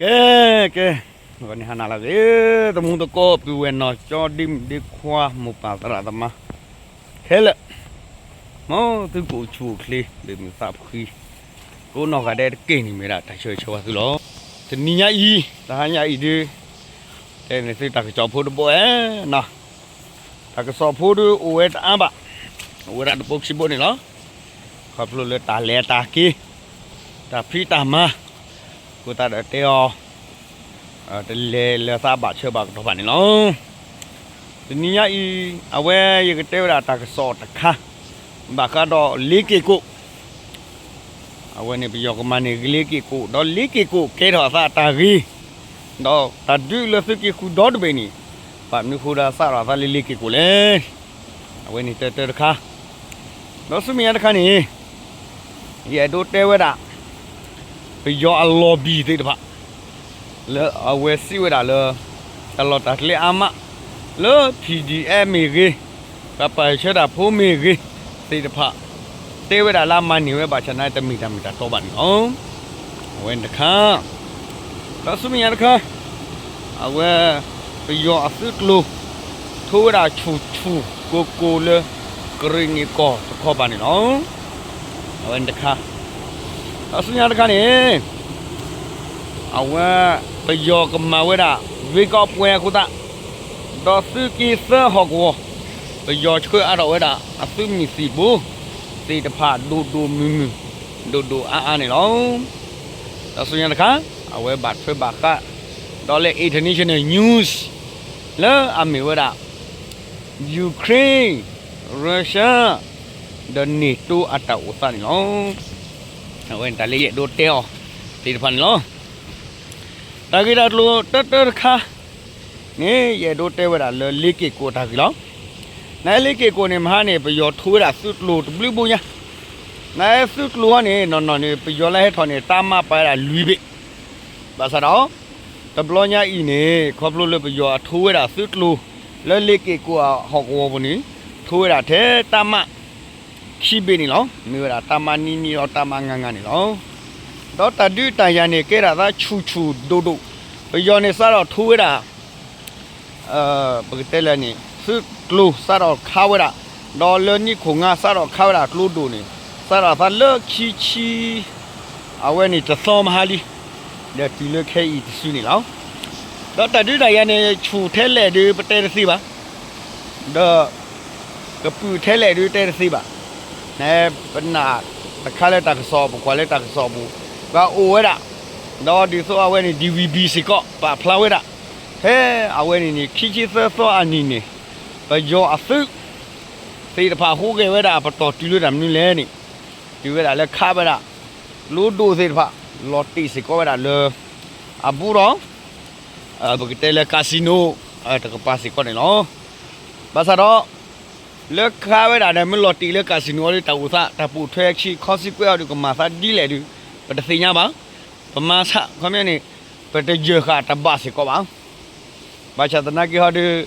ကဲ ကဲ, ဂီၤန့ၣ်ဟါနၤလၢအဂ့ၤ, သမူသကိး ပုၢ်ဝဲၢ်နီၢ်ကၠီ ဒ့မုၣ်ဒ့ခွါ မိၢ်ပၢ်သရၣ်သမါခဲလၢာ်, မ်သုကအိၣ်ဆူၣ်အိၣ်ချ့ ဘၣ်မုာ်သးဖှံ ကိးနီၢ်ဂၤဒဲးတက့ၢ်န့ၣ် မ့ၢ်ဒၣ်တၢ်ဆၢဂ့ၤဆၢဝါသုလီၤ. တနံၤညါအံၤ တဟါညါအံၤဒုး တဲန့ၣ်သုတၢ်ကစီၣ်ဖိတဘိဧါနီၤ, တၢ်ကစီၣ်ဖိဒုးအိၣ်ဝဲတအါဘၣ်, အိၣ်ဝဲဒၣ်တဘိခံဘိန့ၣ်လီၤ. ခီဖျိလၢတၢ်လဲၤတၢ်က့ၤ တၢ်ဖံးတၢ်မၤ အဃိသတးဒီးတဲအီၤ တလဲၤလၢသးဘၣ်ဆၢဘၣ်ကတီၢ်ဘၣ်န့ၣ်လီၤ. တနံၤညါအံၤ အဝဲယကတဲဝဲဒၣ်တၢ်ကစီၣ်တခါ ဘၣ်ဃးဒီးလ့က့ၣ်ကိၣ် အဝဲန့ၣ်ပယီၤကမၤန့ၢ်လ့က့ၣ်ကိၣ် ဒီးလ့က့ၣ်ကိၣ်ကဲထီၣ်အသးအတၢ်ဂ့ၤ, ဒီးတၢ်ဒုးလၢသုးက့ဃုာ်ဒီတဘ့ၣ်န့ၣ် ဘၣ်မနုၤဃိဒီးစးထီၣ်အသးလၢလ့က့ၣ်ကိၣ်လဲၣ်. အဝဲန့ၣ်တၢတၢတခါ, ဒီးဆူမဲာ်ညါတခါန့ၣ် ယအဲၣ်ဒိးတဲဝဲဒၣ် ပယီၤအလီၢ်ဘံၣ်သ့ၣ်တဖၣ် လၢအဝဲစံးဝဲဒၣ်လၢ တၢ်လီၢ်တၢ်ကျဲအါမး လၢ P D F မ့ၢ်ဂ့ၤ, ပှၤပာ်ဂဲၤဆၢတၢ်ဖိမ့ၢ်ဂ့ၤ သ့ၣ်တဖၣ် တဲဝဲဒၣ်လၢအမၤန့ၢ်ဝဲဘၣ်ဆၣ်န့ၣ် တမ့ၢ်တၢ်မ့ၢ်တၢ်တီဘၣ်န့ၣ်လီၤ. အဝဲန့ၣ်တခါ, ဒီးဆူမဲာ်ညါတခါ အဝဲ ပယီၤအသုးကျိၤ ထိဝဲဒၣ်ဆူၣ်ဆူၣ်ကိၢ်ကိၢ်လၢ ကရ့ၣ်နံၣ်ကီၢ်တခီပၤန့ၣ်လီၤ. အဝဲန့ၣ်တခါ, ဒီးဆူမဲာ်ညါတခါန့ၣ် အဝဲ ပယီၤကမၤဝဲဒၣ် ရွေးကောက်ပွဲအဃိသတး ဒီးသုးက့သၢဟီၣ်ကဝီၤ ပယီၤဆှၢအါထီၣ်ဝဲဒၣ် အသုးမုၢ်သံၣ်ဘိ သ့ၣ်တဖၣ်ဒိၣ်ဒိၣ်မုၢ်မုၢ် ဒိၣ်ဒိၣ်အါအါန့ၣ်လီၤ. ဒီးဆူမဲာ်ညါတခါ အဝဲဘၣ်ထွဲဘၣ်ဃး ဒီးလၢ international news လၢအမ့ၢ်ဝဲဒၣ် Ukraine, Russia ဒီး NATO အတၢ်အိၣ်သးန့ၣ်လီၤ. အဝဲန့ၣ်တၢ်လၢယအဲၣ်ဒိးတဲအီၤသ့ၣ်တဖၣ်န့ၣ်လီၤ. တၢ်ဂ့ၢ်တၢ်ကျိၤတၢတၢတခါန့ၣ် ယအဲၣ်ဒိးတဲဝဲဒၣ်လၢလ့က့ၣ်ကိၣ်အတၢ်ဂ့ၢ်လီၤ. နလ့က့ၣ်ကိၣ်န့ၣ် မဟါန့ၣ် ပယီၤထိဝဲဒၣ်သုးကျိၤတဘျုးဘိညါ, နသုးကျိၤဟီန့ၣ် နီၢ်နီၢ်န့ၣ် ပယီၤလၢဟဲထီၣ်န့ၣ် တၢ်မၤပာ်ဝဲဒၣ်လွံၢ်ဘ့ၣ် ဘၣ်ဆၣ်ဒီး တဘျီညါအံၤန့ၣ် ခီဖျိလၢပယီၤအထိဝဲဒၣ်သုးကျိၤ လၢလ့က့ၣ်ကိၣ်အဟီၣ်ကဝီၤပူၤန့ၣ် ထိဝဲဒၣ်ထဲတၢ်မၤခံဘ့ၣ်န့ၣ်လီၤ. မ့ၢ်ဝဲဒၣ်တၢ်မၤနံၤနံၤဒီးတၢ်မၤငါငါန့ၣ်လီၤ. ဒီးတၢ်ဒုးတၢ်ယၤန့ၣ် ကဲထီၣ်သးဆူၣ်ဆူၣ်ဒိၣ်ဒိၣ်, ပယီၤန့ၣ်စးထီၣ်ထိဝဲဒၣ် ပကတဲလဲၣ်န့ၣ် သုးကျိၤစးထီၣ်ခးဝဲဒၣ်, ဒီးလၢနံၣ်ခိၣ်ငါစးထီၣ်ခးဝဲဒၣ်ကျိဒိၣ်န့ၣ် စးထီၣ်သးလၢခံဆံ အဝဲန့ၣ်တသီမဟါလံ, ဒီးတုၤလၢခဲအံၤတစုန့ၣ်လီၤ. ဒီးတၢ်ဒုးတၢ်ယၤန့ၣ် ဆူၣ်ထဲလဲၣ်ဒုးပတဲတသ့ဘၣ်, ဒီး ကပုာ်ထဲလဲၣ်ဒုးတဲတသ့ဘၣ်. နပနာ်တခါလၢတၢ်ကစီၣ် ပကွၢ်လၢတၢ်ကစီၣ်ပူၤ ပှၤအိၣ်ဝဲဒၣ်, ဒီးဒ်သိးအဝဲန့ၣ် DVB စ့ၢ်ကီး ပာ်ဖျါဝဲဒၣ်, ဖဲအဝဲန့ၣ်န့ၣ် ခံဆံသၢသီအနံၤန့ၣ် ပယီၤအသုး သ့ၣ်တဖၣ်ဟူးဂဲၤဝဲဒၣ်အပတီၢ်တုၤလၢတၢ်မနုၤလဲၣ်န့ၣ်, တုၤဝဲဒၣ်လၢခးဝဲဒၣ် ကျိဒိၣ်သ့ၣ်တဖၣ် လီၤတံၢ်စ့ၢ်ကီးဝဲဒၣ်လၢ အဘူးဒီး ပကတဲလၢ casino တကပၤစ့ၢ်ကီးန့ၣ်လီၤ. ဘၣ်ဆၣ်ဒီး လၢခးဝဲဒၣ်ဒီး မ့ၢ်လီၤတံၢ်လၢ casino အီၤဒီး တၢ်အိၣ်သး တၢ်ပိာ်ထွဲခံ consequence အီၤဒီး ကမၤသးဒ်လဲၣ်ဒီး ပတသ့ၣ်ညါဘၣ်. ပမၤဆးခီပညီန့ၣ် ပတယၢၢ်ဃာ်တဘၣ်စ့ၢ်ကီးဘၣ်. ဘၣ်ဆၣ်သနာ်က့ဟီဒီး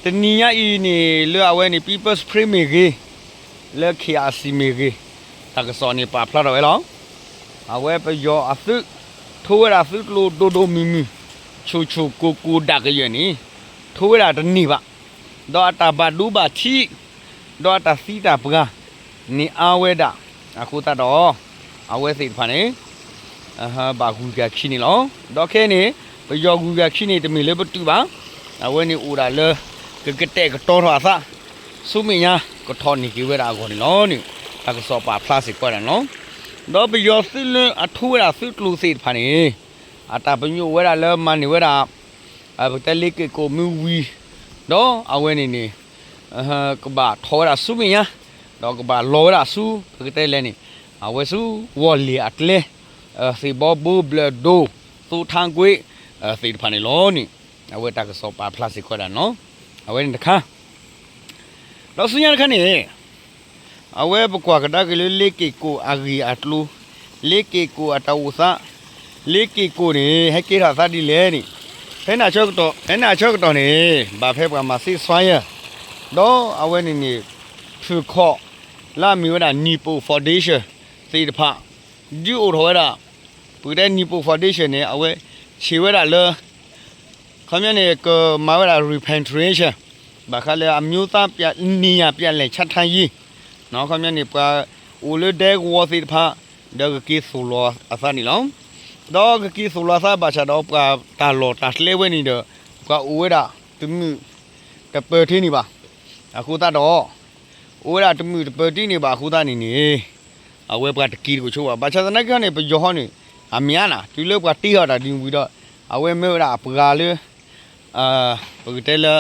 တနံၤညါအံၤန့ၣ် လၢအဝဲန့ၣ် People's Spring မ့ၢ်ဂ့ၤ, လၢ K R C မ့ၢ်ဂ့ၤ, တၢ်ကစီၣ်န့ၣ်ပာ်ဖျါထီၣ်ဝဲလီၤ. အဝဲပယီၤအသုး ထိဝဲဒၣ်သုးကျိၤဒိၣ်ဒိၣ်မုၢ်မုၢ် ဆူၣ်ဆူၣ်ကိၢ်ကိၢ်ဒၣ်ကယဲၢ်န့ၣ် ထိဝဲဒၣ်တန့ၢ်ဘၣ်. ဒီးအတၢ်ဘၣ်ဒိဘၣ်ထံး ဒီးအတၢ်သံတၢ်ပှၢ်န့ၣ်အါဝဲဒၣ်အဃိသတးဒီး အဝဲသ့ၣ်တဖၣ်န့ၣ် ဘၣ်ဂုၤက့ၤအခံန့ၣ်လီၤ. ဒီးခဲအံၤန့ၣ် ပယီၤဂုၤက့ၤအခံန့ၣ် တမ့ၢ်လၢပတုာ်ဘၣ်. အဝဲန့ၣ်အိၣ်ဒၣ်လၢ ကကတဲာ်ကတီၤထီၣ်အသး ဆူမဲာ်ညါကထီၣ်န့ၢ်က့ၤဝဲဒၣ်အဂီၢ်န့ၣ်လီၤန့ၣ် တၢ်ကစီၣ်ပာ်ဖျါစ့ၢ်ကီးဝဲဒၣ်န့ၣ်လီၤ. ဒီးပယီၤသုးလၢအထိဝဲဒၣ်သုးကျိၤသ့ၣ်တဖၣ်န့ၣ် အတၢ်ပညိၣ်အိၣ်ဝဲဒၣ်လၢမၤန့ၢ်ဝဲဒၣ် ပကတဲလ့က့ၣ်ကိၣ်မ့ၢ်ဝံၤ ဒီးအဝဲန့ၣ်န့ၣ် ကဘၣ်ထီၣ်ဝဲဒၣ်ဆူမဲာ်ညါ ဒီးကဘၣ်လီၤဝဲဒၣ်ဆူ ပကတဲလဲၣ်န့ၣ် အဝဲဆူဝီၢ်လ့ၣ်အကျဲ သ့ၣ်ဘီဘိ ဘျၢၣ်ဒိၣ် သိထါကွ့ သ့ၣ်တဖၣ်န့ၣ်လီၤန့ၣ် အဝဲတၢ်ကစီၣ်ပာ်ဖျါစ့ၢ်ကီးဝဲဒၣ်န့ၣ်လီၤ. အဝဲန့ၣ်တခါ ဒီးဆူညါတခါန့ၣ် အဝဲပကွၢ်ကဒါက့ၤလၢလ့က့ၣ်ကိၣ်အဂ့ၢ်အကျိၤ, လ့က့ၣ်ကိၣ်အတၢ်အိၣ်သး, လ့က့ၣ်ကိၣ်န့ၣ် ဟဲကဲထီၣ်အသးဒ်လဲၣ်န့ၣ်, ဖဲန့ၣ်အဆၢကတီၢ်, ဖဲန့ၣ်အဆၢကတီၢ်န့ၣ် ဘၣ်ဖဲပှၤမၤသ့စွါယၢၢ်, ဒီးအဝဲန့ၣ်န့ၣ် ဖုၣ်ခီၣ် လၢအမ့ၢ်ဝဲဒၣ် Nippon Foundation သ့ၣ်တဖၣ် ဒုးအိၣ်ထီၣ်ဝဲဒၣ်, ပကတဲ Nippon Foundation န့ၣ် အဝဲ ဆံးဝဲဒၣ်လၢ ခီပညီန့ၣ် ကမၤဝဲဒၣ် repatriation ဘၣ်ဃးလၢ အမျိုးသားပြန်- နေရာပြန်လည်ချထားရေး ခီပညီန့ၣ် ပှၤအိၣ်လၢဒဲကဝီၤသ့ၣ်တဖၣ် ဒီးကက့ၤသိၣ်လီၤအသးန့ၣ်လီၤ. ဒီးကက့ၤသိၣ်လီၤအသးဘၣ်ဆၣ်ဒီး ပှၤတၢ်လီၢ်တၢ်ကျဲဝဲန့ၣ်ဒီး ပှၤအိၣ်ဝဲဒၣ်တမုာ် တပၢၤတ့ၢ်န့ၣ်ဘၣ်. အဃိသတးဒီး အိၣ်ဝဲဒၣ်တမုာ်တပၢၤတ့ၢ်န့ၣ်ဘၣ်အဃိသတးန့ၣ်န့ၣ် အဝဲပှၤတက့ၤတကဆိဘၣ်. ဘၣ်ဆၣ်သနာ်က့န့ၣ် ပယီၤဟီန့ၣ် အမ့ၢ်အါနၤ တုၤလၢပှၤတ့ထီၣ်တၢ်ဒုးဝံၤဒီး အဝဲမၢဝဲဒၣ်အပှၤလၢ ပကတဲလၢ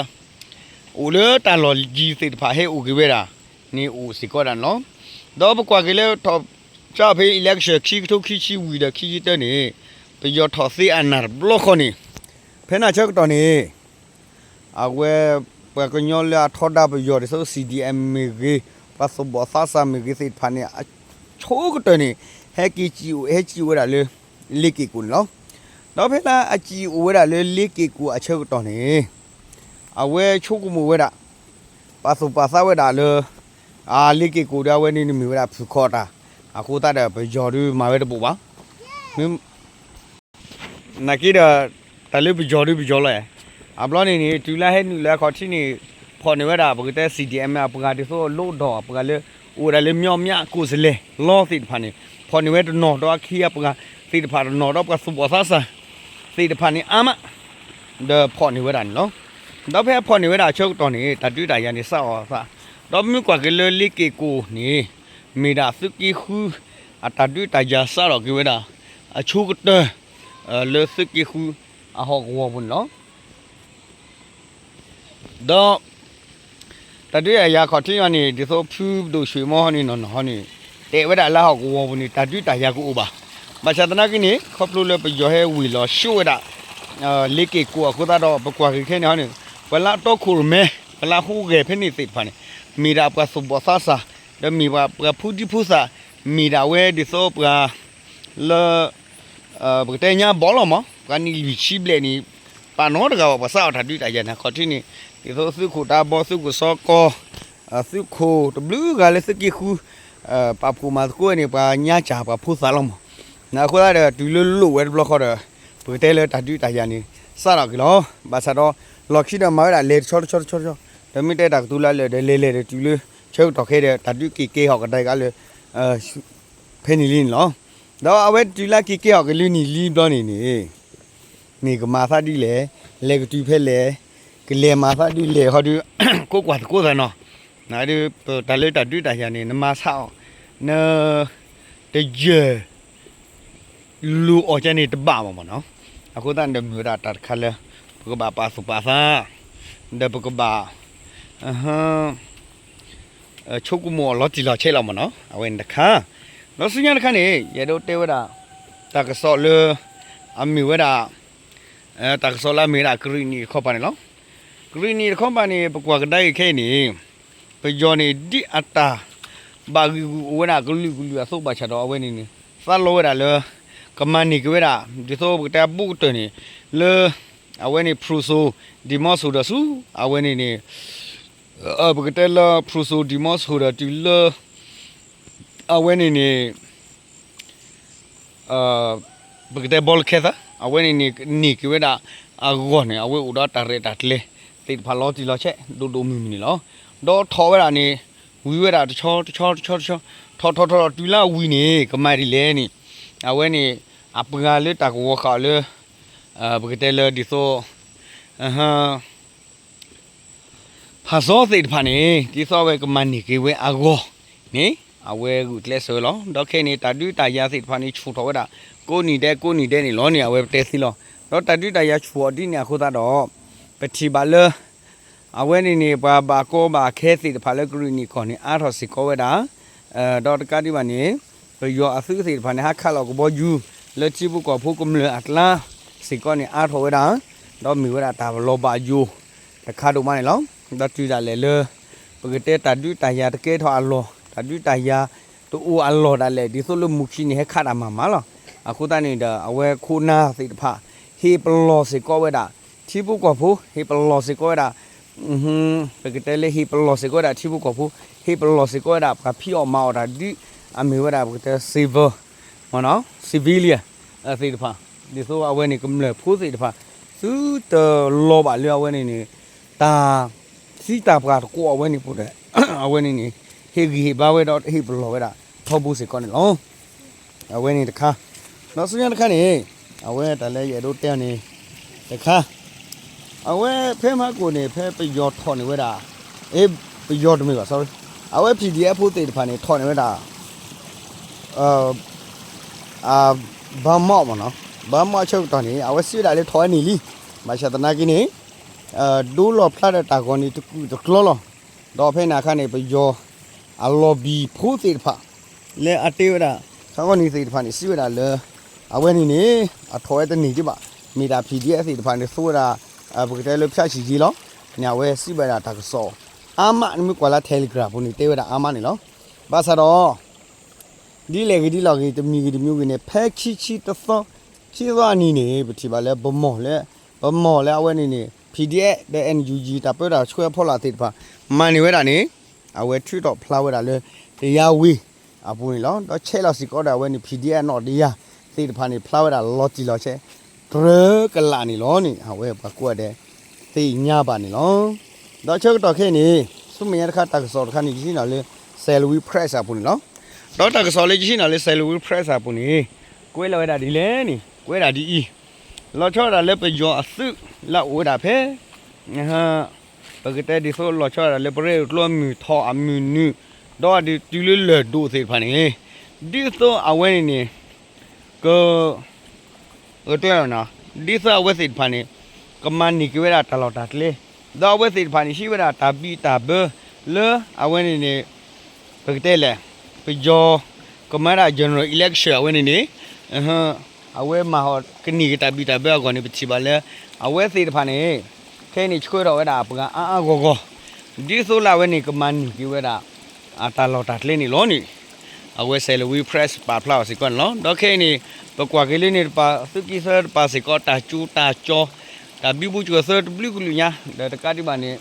အိၣ်လၢတၢ်လီၢ်ယံၤသ့ၣ်တဖၣ်ဟဲအိၣ်က့ၤဝဲဒၣ်န့ၣ်အိၣ်စ့ၢ်ကီးဒၣ်န့ၣ်လီၤ. ဒီးပကွၢ်က့ၤလၢထီၣ်ကၠၢ်ဖဲ election ခံကထိခံဆံဝံၤဒီးခံဆံတၢန့ၣ် ပယီၤထီၣ်သ့အနၢ်တဘျီဃီန့ၣ် ဖဲန့ၣ်အဆၢကတီၢ်န့ၣ် အဝဲ ပှၤကညီလၢအထီဒါပယီၤဒ်သိး CDM မ့ၢ်ဂ့ၤ, ပှၤသူၣ်ဘီၣ်သးစၢ်မ့ၢ်ဂ့ၤသ့ၣ်တဖၣ်န့ၣ် အဆိကတၢၢ်န့ၣ် ဟဲက့ၤစံၣ်အိၣ် ဟဲစံၣ်အိၣ်ဝဲဒၣ်လၢ လ့က့ၤကိၣ်န့ၣ်လီၤ. ဒီးဖဲလၢအစံၣ်အိၣ်ဝဲဒၣ်လၢလ့က့ၤကိၣ်အဆၢကတီၢ်န့ၣ် အဝဲဆိကမိၣ်ဝဲဒၣ် ပာ်သူၣ်ပာ်သးဝဲဒၣ်လၢ အလ့က့ၤကိၣ်ဒီးအဝဲန့ၣ်နမ့ၢ်ဝဲဒၣ်ဖုၣ်ခီၣ်တၢ်, အဃိသတးဒီးပယီၤဒုးမၤဝဲတဘိးဘၣ်. နာ်က့ဒီး တၢ်လၢပယီၤဒုးပယီၤလီၤ. အဘျီန့ၣ်န့ၣ် တုၤလၢဟဲနုာ်လၢအခီၣ်ထံးန့ၣ် ဖီၣ်န့ၢ်ဝဲဒၣ် ပကတဲ CDM အပှၤဒ်သိး လိၣ်ဒီၣ်အပှၤလၢ အိၣ်ဝဲဒၣ်လၢ မြောင်းမြ ကိုယ်စားလှယ်လောင်း သ့ၣ်တဖၣ်န့ၣ် ဖီၣ်န့ၢ်ဝဲတနီၤဒီးအခ့အပှၤသ့ၣ်တဖၣ်တနီၤဒီးပှၤသူၣ်ဘီၣ်သးစၢ် သ့ၣ်တဖၣ်န့ၣ်အါမး ဒီးဖီၣ်န့ၢ်ဝဲဒၣ်န့ၣ်လီၤ. ဒီးဖဲအဖီၣ်န့ၢ်ဝဲဒၣ်အဆၢကတီၢ်န့ၣ် တၢ်ဒုးတၢ်ယၤန့ၣ်စးထီၣ်အသး, ဒီးပမ့ၢ်ကွၢ်က့ၤလၢလ့က့ၤကိၣ်န့ၣ် မ့ၢ်ဒၣ်သုးက့ဃု အတၢ်ဒုးတၢ်ယၤစးထီၣ်က့ၤဝဲဒၣ် အဆိကတၢၢ် လၢသုးက့ဃု အဟီၣ်ကဝီၤပူၤန့ၣ်လီၤ. ဒီး တၢ်ဒုးတၢ်ယၤခီၣ်ထံးအံၤန့ၣ် ဒ်သိးဖုဒိၣ်ဆူၣ်မီဟီန့ၣ်နီၢ်နီၢ်ဟီန့ၣ် တဲဝဲဒၣ်လၢဟီၣ်ကဝီၤပူၤန့ၣ် တၢ်ဒုးတၢ်ယၤကအိၣ်ဘၣ်. ဘၣ်ဆၣ်သနာ်က့န့ၣ် ခီဖျိလၢပယီၤဟဲဝံၤလီၤဆှိၣ်ဝဲဒၣ် လ့က့ၤကိၣ်အဃိသတးဒီး ပကွၢ်က့ၤခဲန့ၣ်ဟီန့ၣ် ပှၤလၢအတီခိၣ်ရိၣ်မဲ ပှၤလၢအဟူးဂဲၤဖဲန့ၣ်သ့ၣ်တဖၣ်န့ၣ် မ့ၢ်ဒၣ်ပှၤသူၣ်ဘီၣ်သးစၢ် ဒီးမ့ၢ်ပှၤဖုဒံဖုသၣ် မ့ၢ်ဒၣ်ဝဲဒ်သိးပှၤ လၢ ပကတဲညါဘီလီၤမး ပှၤနံၣ်လွံၢ်ဆံဘျဲၣ်န့ၣ် ပာ်နီတဂၤဘၣ် ပှၤစးထီၣ်တၢ်ဒုးတၢ်ယၤန့ၣ် ခီၣ်ထံးန့ၣ် ဒ်သိးသုးခိၣ်တၢ်ဘီ သုးခိၣ်စီကီ သုးခိၣ်တဘျုးဂၤလၢသုးက့ဃု ပာ်ဖှိၣ်မၤသကိးန့ၣ် ပှၤညါစၢ်ပှၤဖိသၣ်လီၤမး. အဃိသတးဒီး တုၤလၢလိၣ်ဝဲတဘျီဃီဒီး ပကတဲလၢတၢ်ဒုးတၢ်ယၤန့ၣ် စးထီၣ်က့ၤလီၤ. ဘၣ်ဆၣ်ဒီး လီၢ်ခံဒီးမၤဝဲဒၣ်လဲၤတဆီတဆီတဆီတဆီ ဒီးမ့ၢ်တဲတၢ်ကတိၤလၢအလၢာ်ဒီးလဲၤလဲၤဒီးတုၤလၢ ဆၢကတီၢ်ခဲဒီး တၢ်ဒုးက့ၤကဲဟီၣ်ကဒါက့ၤလၢ ဖဲန့ၣ်လံန့ၣ်လီၤ. ဒီးအဝဲတုၤလၢက့ၤကဲဟီၣ်က့ၤလၢန့ၣ်လံဘျီန့ၣ်န့ၣ် မ့ၢ်ကမၤသးဒ်လဲၣ်, လဲၤကတုၤဖဲလဲၣ်, ကလဲၤမၤသးဒ်လဲၣ်ဟီဒုး ကိးကွၢ်သကိးသးနီၤ. နဒုး ပတၢ်လၢတၢ်ဒုးတၢ်ယၤန့ၣ် နမၤဆါအီၤ န တယၢၢ် လူၤအီၤကဲန့ၣ်တဘၣ်ဘၣ်မးနီၤ. အဃိသတးန့ၣ်ဒီးမ့ၢ်ဝဲဒၣ်တၢ်တခါလၢ ပကဘၣ်ပာ်သူၣ်ပာ်သး ဒီးပကဘၣ် ဆိကမိၣ်အီၤလီၤတံၢ်လီၤဆဲးလီၤမးနီၤ အဝဲန့ၣ်တခါ. ဒီးဆူညါတခါန့ၣ် ယအဲၣ်ဒိးတဲဝဲဒၣ် တၢ်ကစီၣ်လၢ အမ့ၢ်ဝဲဒၣ် တၢ်ကစီၣ်လၢအမ့ၢ်ဝဲဒၣ်ကရံၣ်နံၣ်တခီပၤန့ၣ်လီၤ. ကရံၣ်နံၣ်တခီပၤန့ၣ် ပကွၢ်ကဒါက့ၤခဲအံၤန့ၣ် ပယီၤန့ၣ် ဒ်အတၢ်ဘၣ်ဂံာ်ဂူာ်အိၣ်ဝဲဒၣ်ကလုာ်ကလုာ်အသိးဘၣ်ဆၣ်ဒီးအဝဲန့ၣ်န့ၣ် သးလီဝဲဒၣ်လၢ ကမၤန့ၢ်က့ၤဝဲဒၣ် ဒ်သိးပကတဲအဘူးကတၢၢ်န့ၣ် လၢ အဝဲန့ၣ် ဖရူစိၤ ဒံၣ်မီစိၤဒီးဆူ အဝဲန့ၣ်န့ၣ် ပကတဲလၢ ဖရူစိၤ ဒံၣ်မီစိၤဒီးတုၤလၢ အဝဲန့ၣ်န့ၣ် ပကတဲဘီလၢခဲသၢ အဝဲန့ၣ်န့ၣ် န့ၢ်က့ၤဝဲဒၣ်အဂီၢ်န့ၣ် အဝဲအိၣ်ဒီးတၢ်ရဲၣ်တၢ်ကျဲၤသ့ၣ်တဖၣ်လီၤတံၢ်လီၤဆဲး ဒိၣ်ဒိၣ်မုၢ်မုၢ်န့ၣ်လီၤ. ဒီးထီၣ်ဝဲဒၣ်န့ၣ် ဝံၤဝဲဒၣ်တဆီတဆီတဆီတဆီ ထီၣ်ထီၣ်ထီၣ်ထီၣ်တုၤလၢအဝံၤန့ၣ် ကမၤဒ်လဲၣ်န့ၣ် အဝဲန့ၣ် အပှၤလၢတၢ်ကဝီၤဃာ်အီၤလၢ ပကတဲလၢဒ်သိး ဖၣ်စီသ့ၣ်တဖၣ်န့ၣ် ဒ်သိးအဝဲကမၤန့ၢ်က့ၤဝဲအဂီၢ်န့ၣ် အဝဲဂုာ်ကျဲးစၢးဝဲလီၤ. ဒီးခဲအံၤန့ၣ် တၢ်ဒုးတၢ်ယၤသ့ၣ်တဖၣ်န့ၣ် ဆူၣ်ထီၣ်ဝဲဒၣ် ကိးနံၤဒဲးကိးနံၤဒဲးန့ၣ်လီၤန့ၣ် အဝဲပတဲသ့လီၤ. ဒီးတၢ်ဒုးတၢ်ယၤဆူၣ်အီၤဒ်န့ၣ်အဃိသတးဒီး ပထံၣ်ဘၣ်လၢ အဝဲန့ၣ်န့ၣ် ပှၤဘၣ်ကီဘၣ်ခဲသ့ၣ်တဖၣ်လၢကရံၣ်နံၣ်ကီၢ်န့ၣ် အါထီၣ်စ့ၢ်ကီးဝဲဒၣ် ဒီးတကးဒံးဘၣ်န့ၣ် ပယီၤအသုးသ့ၣ်တဖၣ်န့ၣ် ဟးခးလီၤကဘီယူၤ လၢထံဖိကီၢ်ဖိကမျၢၢ်အကျါစ့ၢ်ကီးန့ၣ် အါထီၣ်ဝဲဒၣ် ဒီးမ့ၢ်ဝဲဒၣ်တၢ်လီၤဘၣ်ယိၣ်တခါဒိၣ်မးန့ၣ်လီၤ. ဒီးတုၤဒၣ်လဲာ်လၢ ပကတဲတၢ်ဒုးတၢ်ယၤတကဲထီၣ်အလီၢ် တၢ်ဒုးတၢ်ယၤတအိၣ်အလီၢ်ဒၣ်လဲာ် ဒ်သိးလၢမုၢ်ခံန့ၣ် ဟဲခးတၢ်မၤမးလီၤ. အဃိသတးန့ၣ်ဒီး အဝဲခိၣ်နၢ်သ့ၣ်တဖၣ် ဟ့ၣ်ပလီၢ်စ့ၢ်ကီးဝဲဒၣ် ထံဖိကီၢ်ဖိ ဟ့ၣ်ပလီၢ်စ့ၢ်ကီးဝဲဒၣ် ပကတဲလၢဟ့ၣ်ပလီၢ်စ့ၢ်ကီးဝဲဒၣ်ထံဖိကီၢ်ဖိ ဟ့ၣ်ပလီၢ်စ့ၢ်ကီးဝဲဒၣ်ပှၤဖံးအီၣ်မၤအီၣ်တၢ်ဒုး အမ့ၢ်ဝဲဒၣ်ပကတဲ civil မ့ၢ်နီၤ civilian သ့ၣ်တဖၣ် ဒ်သိးအဝဲန့ၣ်ကမျၢၢ်ဖိသ့ၣ်တဖၣ် သုတလီၤဘၣ်လၢအဝဲန့ၣ်န့ၣ် တၢ်သံတၢ်ပှၢ်တကိးအဝဲန့ၣ်ပူၤဒီး အဝဲန့ၣ်န့ၣ် ဟ့ၣ်ဂံၢ်ဟ့ၣ်ဘါဝဲဒီးဟ့ၣ်ပလီၢ်ဝဲဒၣ်ထီဘိစ့ၢ်ကီးန့ၣ်လီၤ. အဝဲန့ၣ်တခါ, ဒီးဆူညါတခါန့ၣ် အဝဲတၢ်လၢယအဲၣ်ဒိးတဲအီၤန့ၣ် တခါ အဝဲဖဲမဟါကိၣ်န့ၣ် ဖဲပယီၤထီၣ်န့ၢ်ဝဲဒၣ်, အ့ ပယီၤတမ့ၢ်ဘၣ် sorry, အဝဲ P D F ဖိသ့ၣ်တဖၣ်န့ၣ် ထီၣ်န့ၢ်ဝဲဒၣ် ဘါမီၣ်မ့ၢ်နီၤ, ဘါမီၣ်အဆၢကတီၢ်န့ၣ် အဝဲစံးဝဲဒၣ်လၢထီၣ်ဝဲန့ၣ်လံ, ဘၣ်ဆၣ်သနာ်က့န့ၣ် ဒိလီၤဖျါဒီးတၢ်ဂီၤန့ၣ်တကူာ်တကျီလီၤ. ဒီးဖဲန့ၣ်အခါန့ၣ် ပယီၤအ lobby ဖိသ့ၣ်တဖၣ် လၢအတဲဝဲဒၣ် ခါဂီၢ်နံၤသ့ၣ်တဖၣ်န့ၣ် စံးဝဲဒၣ်လၢ အဝဲန့ၣ်န့ၣ် အထီၣ်ဝဲတန့ၢ်ဒံးဘၣ်, မ့ၢ်ဒၣ် P D F သ့ၣ်တဖၣ်န့ၣ် သူဝဲဒၣ် ပကတဲလၢဖၠၣ်ဆံၣ်က့လီၤ, န့ၣ်အဝဲစံးဝဲဒၣ်တၢ်ကစီၣ် အါမး နမ့ၢ်ကွၢ်လၢ Telegram ပူၤန့ၣ် တဲဝဲဒၣ်အါမးန့ၣ်လီၤ. ဘၣ်ဆၣ်ဒီး ဒ်လဲၣ်ဂ့ၤဒ်လဲၣ်ဂ့ၤ တမံၤဂ့ၤတမံၤဂ့ၤန့ၣ် ဖဲခံဆံတသီ ခံသီအနံၤန့ၣ် ပထံၣ်ဘၣ်လၢ ပမီၢ်လၢအဝဲန့ၣ်န့ၣ် P D F ဒီး N U G တၢ်ပၢတၢ်ဆှၢအဖီလာ်သ့ၣ်တဖၣ် မၤန့ၢ်ဝဲဒၣ်န့ၣ် အဝဲထုးထီၣ်ဖျါဝဲဒၣ်လၢ တယါဝ့ၤအပူၤန့ၣ်လီၤ. ဒီးဆဲးလီၤစ့ၢ်ကီးဒီးအဝဲန့ၣ် P D F နီၣ်တယါသ့ၣ်တဖၣ်န့ၣ် ဖျါဝဲဒၣ်လီၤတံၢ်လီၤဆဲး တြၢကလးန့ၣ်လီၤန့ၣ် အဝဲပှၤကိးဂၤဒဲး သ့ၣ်ညါဘၣ်န့ၣ်လီၤ. ဒီးဆၢကတီၢ်ခဲအံၤန့ၣ် ဆူမဲာ်ညါတခါတၢ်ကစီၣ်တခါန့ၣ် ယဟံးန့ၢ်လၢ Salween Press အပူၤန့ၣ်လီၤ. ဒီးတၢ်ကစီၣ်လၢယဟံးန့ၢ်လၢ Salween Press အပူၤန့ၣ် ကွဲးလီၤဝဲဒၣ်ဒ်လဲၣ်န့ၣ် ကွဲးဒၣ်ဒ်အံၤ, လီၤဆီဒၣ်တၢ်လၢပယီၤအသုးလၢအအိၣ်ဝဲဒၣ်ဖဲ ပကတဲဒ်သိးလီၤဆီဒၣ်တၢ်လၢပရ့ဒိၣ်ကျိအမုၢ်ထီၣ်အမုၢ်နုာ် ဒီးအဒုးတုၤလၢလၢၢ်ဒိၣ်သ့ၣ်တဖၣ်န့ၣ် ဒ်သိးအဝဲန့ၣ်န့ၣ် က ကတဲလီၤနီၤ ဒ်သိးအဝဲသ့ၣ်တဖၣ်န့ၣ် ကမၤန့ၢ်က့ၤဝဲဒၣ်တၢ်လီၢ်တၢ်ကျဲ, ဒီးအဝဲသ့ၣ်တဖၣ်န့ၣ် ဟံးဝဲဒၣ်တၢ်ဘံၣ်တၢ်ဘၢလၢအဝဲန့ၣ်န့ၣ် ပကတဲလဲၣ် ပယီၤကမၤဒၣ် general election အဝဲန့ၣ်န့ၣ် အဝဲမၤဟီၣ်ကန့ၢ်က့ၤတၢ်ဘံၣ်တၢ်ဘၢအဂီၢ်န့ၣ် ပထံၣ်ဘၣ်လၢ အဝဲသ့ၣ်တဖၣ်န့ၣ် ခဲအံၤန့ၣ်ဆှၢထီၣ်ဝဲဒၣ်အပှၤအါအါဂီၢ်ဂီၢ် ဒ်သိးလၢအဝဲန့ၣ် ကမၤန့ၢ်က့ၤဝဲဒၣ် အတၢ်လီၢ်တၢ်ကျဲန့ၣ်လီၤန့ၣ် အဝဲ Salween Press ပာ်ဖျါအီၤစ့ၢ်ကီးန့ၣ်လီၤ. ဒီးခဲအံၤန့ၣ် ပကွၢ်က့ၤလၢန့ၣ်တပၤ သုးက့သၢတပၤစ့ၢ်ကီး တၢ်ကၠိတၢ်ကၠီ တၢ်ဘံဘူစၢၤသၢတဘျုးကလုာ်ညါ ဒီးတကးဒံးဘၣ်န့ၣ်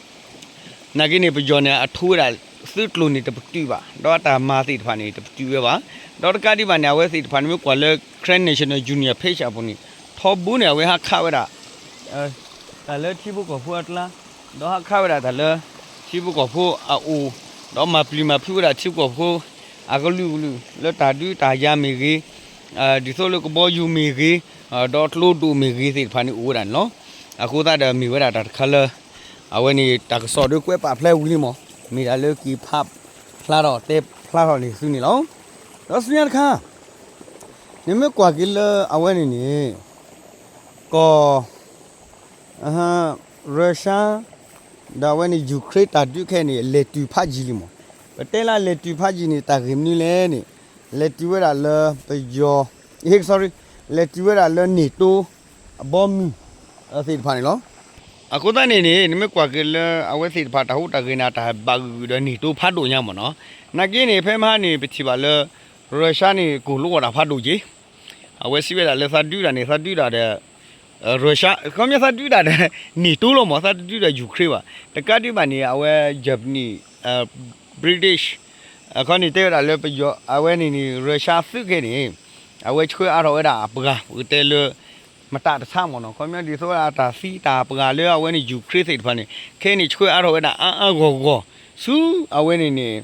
နာ်က့န့ၣ် ပယီၤန့ၣ် အထူဝဲဒၣ် သုးကျိၤန့ၣ်တပတုာ်ဘၣ် ဒီးအတၢ်မၤသ့ၣ်တဖၣ်န့ၣ် တပတုာ်ဝဲဘၣ်. ဒီးတကးဒံးဘၣ်န့ၣ် အဝဲသ့ၣ်တဖၣ်န့ၣ် မ့ၢ်ကွၢ်လၢ Karen National Union page အပူၤန့ၣ် ထီဘိန့ၣ် အဝဲဟးခးဝဲဒၣ် တၢ်လၢထံဖိကီၢ်ဖိအကျါ ဒီးဟးခးဝဲဒၣ်တၢ်လၢ ထံဖိကီၢ်ဖိအအိၣ် ဒီးမၤပျံၤမၤဖုးဝဲဒၣ်ထံဖိကီၢ်ဖိ အကလုာ်ကလုာ် လၢတၢ်ဒုးတၢ်ယၤမ့ၢ်ဂ့ၤ ဒ်သိးလၢကဘီယူၤမ့ၢ်ဂ့ၤ ဒီးကျိဒိၣ်မ့ၢ်ဂ့ၤသ့ၣ်တဖၣ်န့ၣ်အိၣ်ဝဲဒၣ်န့ၣ်လီၤ. အဃိသတးဒီးမ့ၢ်ဝဲဒၣ်တၢ်တခါလၢ အဝဲန့ၣ်တၢ်ကစီၣ်ဒီးကွဲးပာ်ဖျါဝံၤလံမး မ့ၢ်ဒၣ်လၢက့ၤဖးဖျါထီၣ်တဲဖျါထီၣ်န့ၢ်သုန့ၣ်လီၤ. ဒီးဆူညါတခါ နမ့ၢ်ကွၢ်က့ၤလၢအဝဲန့ၣ်န့ၣ် ကီၢ် Russia ဒီးအဝဲန့ၣ် Ukraine တၢ်ဒုးခဲအံၤန့ၣ် လဲၤတုၤဖးယံၤလံမး. ပတဲလၢလဲၤတုၤဖးယံၤန့ၣ် တၢ်ဂ့ၢ်မနုၤလဲၣ်န့ၣ် လဲၤတုၤဝဲဒၣ်လၢပယီၤ sorry လဲၤတုၤဝဲဒၣ်လၢ NATO အဘီမုၢ်သ့ၣ်တဖၣ်န့ၣ်လီၤ. အဃိသတးန့ၣ်န့ၣ် နမ့ၢ်ကွၢ်က့ၤလၢအဝဲသ့ၣ်တဖၣ်တၢ်ဟူးတၢ်ဂဲၤန့ၣ် တၢ်ဘၣ်ဂုာ်ဂုာ်ဒီး NATO ဖးဒိၣ်ညါမးနီၤ. နာ်က့န့ၣ် ဖဲမဟါန့ၣ် ပထံၣ်ဘၣ်လၢ Russia န့ၣ် ကိၢ်လိဝဲဒၣ်ဖးဒိၣ်က့ၤ အဝဲစံးဝဲဒၣ်လၢသးဒုးတၢ်န့ၣ် သးဒုးတၢ်ဒီး Russia ခီပညီသးဒုးတၢ်ဒီး NATO လီၤမး သးတဒုးဒီး Ukraine ဘၣ်. တကးဒံးဘၣ်န့ၣ် အဝဲ Japanese British အခီန့ၣ်တဲဝဲဒၣ်လၢပယီၤ အဝဲန့ၣ်န့ၣ် Russia သုးခဲန့ၣ် အဝဲဆှၢအါထီၣ်ဝဲဒၣ်အပှၤ ပကတဲလၢ မတၤတဆါမ့ၢ်နီၤ ခီပညီဒ်သိးဝဲဒၣ်တၢ်သံတၢ်ပှၤလၢအဝဲန့ၣ် Ukraine သ့ၣ်တဖၣ်န့ၣ် ခဲအံၤန့ၣ် ဆှၢအါထီၣ်ဝဲဒၣ်အါအါဂီၢ်ဂီၢ် ဆူအဝဲန့ၣ်န့ၣ်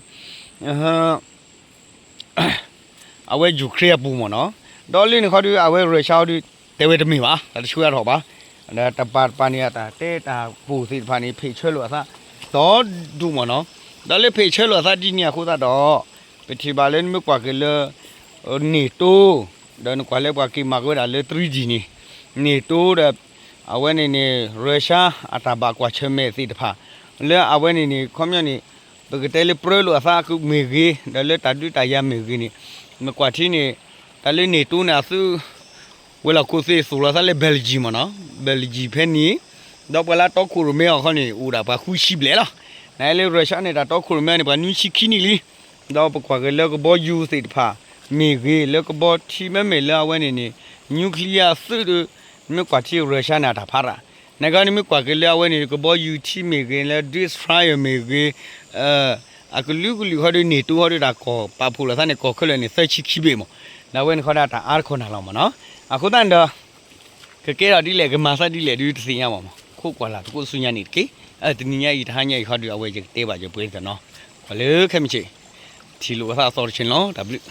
အဝဲ Ukraine အပူၤမ့ၢ်နီၤ. ဒီးလၢန့ၣ်ခီဒီး အဝဲ Russia ဒီး တဲဝဲတမ့ၢ်ဘၣ် တၢ်တဆှၢအါထီၣ်ဘၣ်. ဒီးတပၤတပၤန့ၣ် အတၢ်တဲတၢ်ပိၢ်သ့ၣ်တဖၣ်န့ၣ် ဖ့ၣ်ဆၢလိာ်အသး ဒီဒူၣ်မ့ၢ်နီၤ. ဒီးလၢဖ့ၣ်ဆၢလိာ်အသးဒ်န့ၣ်အဃိသတးဒီး ပထံၣ်ဘၣ်လၢနမ့ၢ်ကွၢ်က့ၤလၢ NATO ဒီးနကွၢ်လၢပှၤက့ၤမၤက့ၤဝဲဒၣ်လၢ three D န့ၣ် NATO ဒီး အဝဲန့ၣ်န့ၣ် Russia အတၢ်ဘၣ်ကွၢ်ဆၢၣ်မဲာ်သ့ၣ်တဖၣ် လၢအဝဲန့ၣ်န့ၣ် ခီပညီန့ၣ် ပကတဲလၢပြၢလိာ်အသးမ့ၢ်ဂ့ၤ ဒီးလၢတၢ်ဒုးတၢ်ယၤမ့ၢ်ဂ့ၤန့ၣ် နကွၢ်ထံန့ၣ် တၢ်လၢ NATO န့ၣ် အသုး ဝဲၤလီၢ်ခိၣ်သ့ၣ်သိၣ်လီၤသးလၢ Belgium မ့ၢ်နီၤ Belgium ဖဲန့ၣ် ဒီးပှၤလၢတီခိၣ်ရိၣ်မဲအီၤခီန့ၣ် အိၣ်ဒၣ်ပှၤဃုဆံဘျဲၣ်လီၤ. နလၢ Russia န့ၣ် တၢ်တီခိၣ်ရိၣ်မဲန့ၣ် ပှၤနွံဆံခံနံၣ်လံ. ဒီးပကွၢ်က့ၤလၢကဘီယူၤသ့ၣ်တဖၣ် မ့ၢ်ဂ့ၤ လၢကဘီထံမ့မ့ၢ်လၢအဝဲန့ၣ်န့ၣ် nuclear သုးဒီး နမ့ၢ်ကွၢ်ထံ Russia န့ၣ် အတၢ်ဖးရၣ် နဂၤနမ့ၢ်ကွၢ်က့ၤလၢအဝဲန့ၣ် ကဘီယူၤထံမ့ၢ်ဂ့ၤ လၢ destroyer မ့ၢ်ဂ့ၤ အကလုာ်ကလုာ်ဃီဒီး NATO ဃီဒီး တၢ်ကီၢ်ပာ်ဖှိၣ်လိာ်သးန့ၣ် ကီၢ်ခဲလၢာ်န့ၣ် သၢဆံခံဘ့ၣ်မး ဒီးအဝဲန့ၣ်ဃီဒီးတၢ်အါတခီနၤလီၤမ့ၢ်နီၤ. အဃိသတးန့ၣ်ဒီး ကကဲထီၣ်ဒ်လဲၣ် ကမၤသးဒ်လဲၣ်ဒုးတသ့ၣ်ညါဘၣ်မး, ခိးကွၢ်လၢ်သကိးဆူညါန့ၣ်တက့ၢ်. တနံၤညါအံၤ တဟါညါအံၤဃီဒီး အဝဲယကတဲဘၣ်ယပှဲၤတနီၤ, ကွၢ်လၢခဲမုၢ်ဆ့ၣ် ထံၣ်လိာ်အသးအသီတဆ့ၣ်န့ၣ်လီၤ. တၢ်ဘျုး